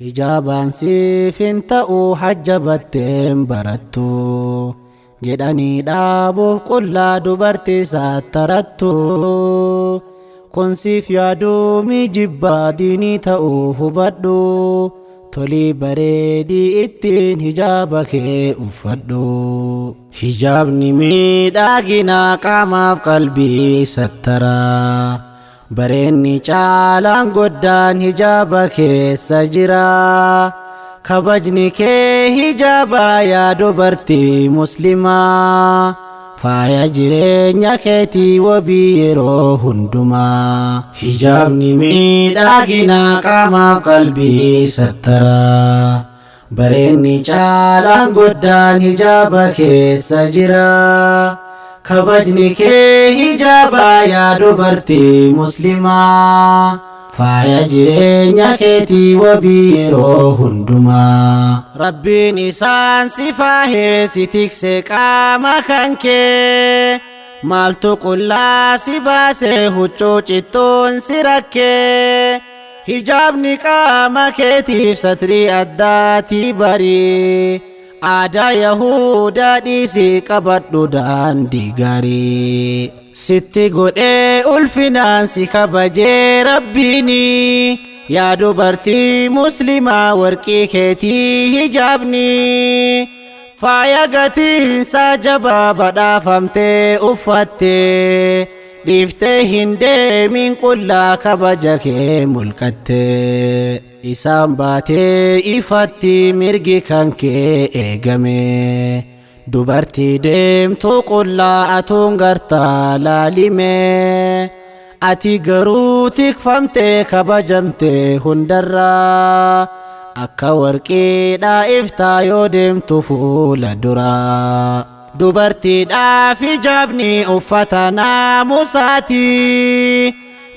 Hijaabaan siif hin ta'u hajjabatteen barattu jedhanii dhaabuuf qullaa dubartii saattarattu. Kun siif yaaduu mijibbaa diinii ta'uu hubadhu. Tolii bareedii ittiin hijaaba kee uffadhu. Hijaabni miidhaginaa qaamaaf qalbii sattaraa. Bareenni caalaan goddaan hijaaba keessa jira. Kabajni kee hijaaba yaa dubartii muslimaa. Faaya jireenya keetii wabii yeroo hundumaa. Hijaabni miidhaginaa qaamaaf qalbii sattaraa. Bareenni caalaan goddaan hijaaba keessa jira. Kabajni kee hijaaba yaa dubartii muslimaa. Faaya jireenya keetii wabii yeroo hundumaa. Rabbiin isaan si faahee si tikse qaama kan kee. Maaltu qullaa si baasee huccuu cittuun si rakkee. Hijaabni qaama keetiif satrii addaatii barii. Aadaa Yahudaa dhiisii qabadhu daandii gaarii. Sitti godhee ulfinaan si kabajee rabbiini. Yaa dubartii muslimaa warqii keetii hijaabni. Faaya gatiinsaa jabaa badhaafamtee uffattee. Dhiiftee hin deemin qullaa kabaja kee mulqattee. Isaan baatee ifatti mirgi kan kee eegame. Dubartii deemtu qullaa atuun gartaa laalime. Ati garuu tikfamtee kabajamtee hundarraa. Akka warqiidhaa iftaa yoo deemtu fuula duraa. Dubartiidhaaf hijaabni uffata naamusaati.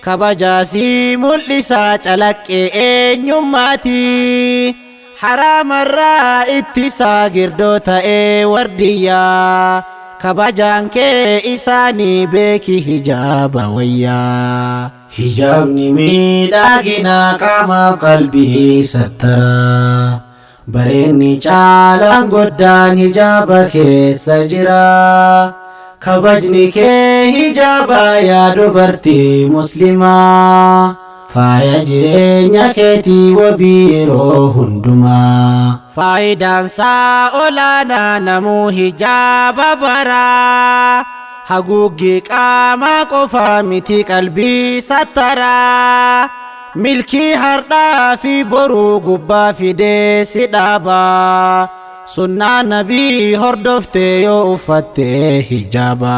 Kabajaasii mul'isaa calaqqee eenyummaati. Haraamarraa ittisaa girdoo ta'ee wardiyyaa. Kabajaan kee isaanii beeki hijaaba wayyaa. Hijaabni miidhaginaa qaamaaf qalbii sattaraa. Bareenni caalaan goddaan hijaaba keessa jira. Kabajni kee hijaaba yaa dubartii muslimaa. Faaya jireenya keetii wabii yeroo hundumaa. Faayidaansaa olaanaa namuu hijaaba baraa. Haguuggii qaamaa qofaa miti qalbii sattaraa. Milkii hardhaa fi boruu gubbaa fidee si dhaabaa. Sunnaa nabii hordoftee yoo uffatte hijaaba.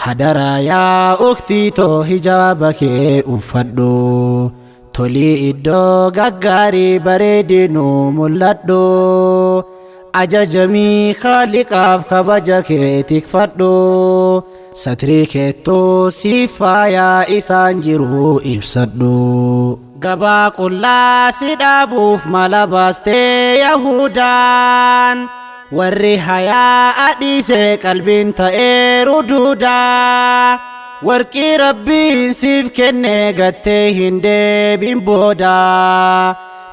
Hadaraa yaa uktii too hijaaba kee uffadhu. Tolii iddoo gaggaarii bareedinu mul'adhu. Ajajamii Khaaliqaaf kabaja kee tikfadhu. Satrii keettuu siif faayaa isaan jiru ibsadhu. Gabaa qullaa si dhaabuuf mala baastee Yahudaan. Warri hayaa dhiisee qalbiin ta'eeru duudaa. Warqii rabbiin siif kenne gattee hin deebin booda.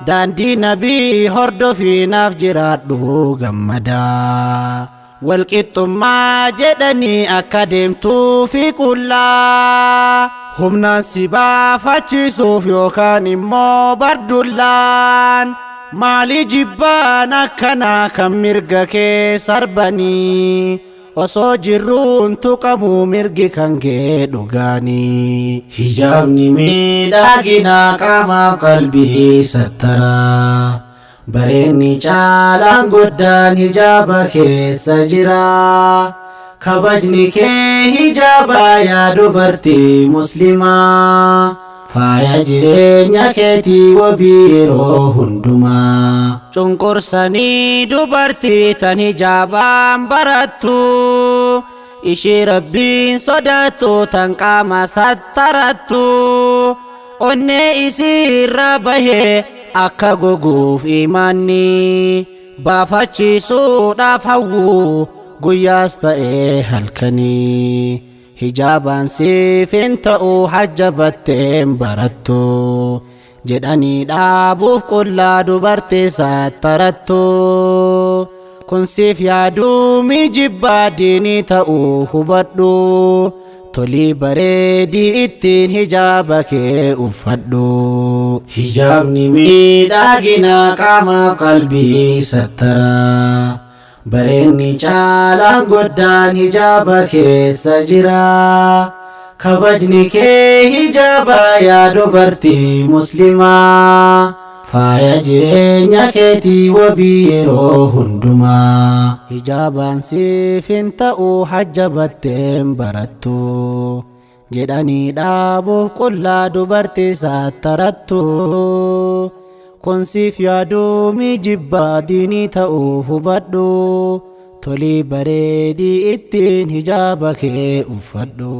Daandii nabii hordofii naaf jiraadhu gammadaa. Walqixxummaa jedhanii akka deemtuu fi qullaa. Humnaan si baafachiisuuf yookaan immoo bardullaan. Maali jibbaan akkanaa kan mirga kee sarbanii. Osoo jirruun tuqamuu mirgi kan kee dhugaanii. Hijaabni miidhaginaa qaamaaf qalbii sattaraa. Bareenni caalaan guddaan hijaaba keessa jira. Kabajni kee hijaaba yaa dubartii muslimaa. Faaya jireenya keetii wabii yeroo hundumaa. Cunqursanii dubartii tan hijaabaan barattu. Ishii rabbiin sodaattu tan qaama sattarattu. Onnee isiirra bahee akka goguuf imaanni. Baafachiisuudhaaf hawwu guyyaas ta'ee halkanii. Hijaabaan siif hin ta'u hajjabatteen barattu. Jedhanii dhaabuuf qullaa dubartii sattarattu. Kun siif yaaduu mijibbaa diinii ta'uu hubadhu. Tolii bareedii ittiin hijaaba kee uffadhu. Hijaabni miidhagina qaamaaf qalbii sattara. Bareenni caalaan guddaan hijaaba keessa jira. Kabajni kee hijaaba yaa dubartii muslimaa. Faaya jireenya keetii wabii yeroo hundumaa. Hijaabaan siif hin ta'u hajjabatteen barattu. Jedhanii dhaabuuf qullaa dubartii sattarattu. Kun siif yaaduu mijibbaa diinii ta'uu hubadhu. Tolii bareedii ittiin hijaaba kee uffadhu.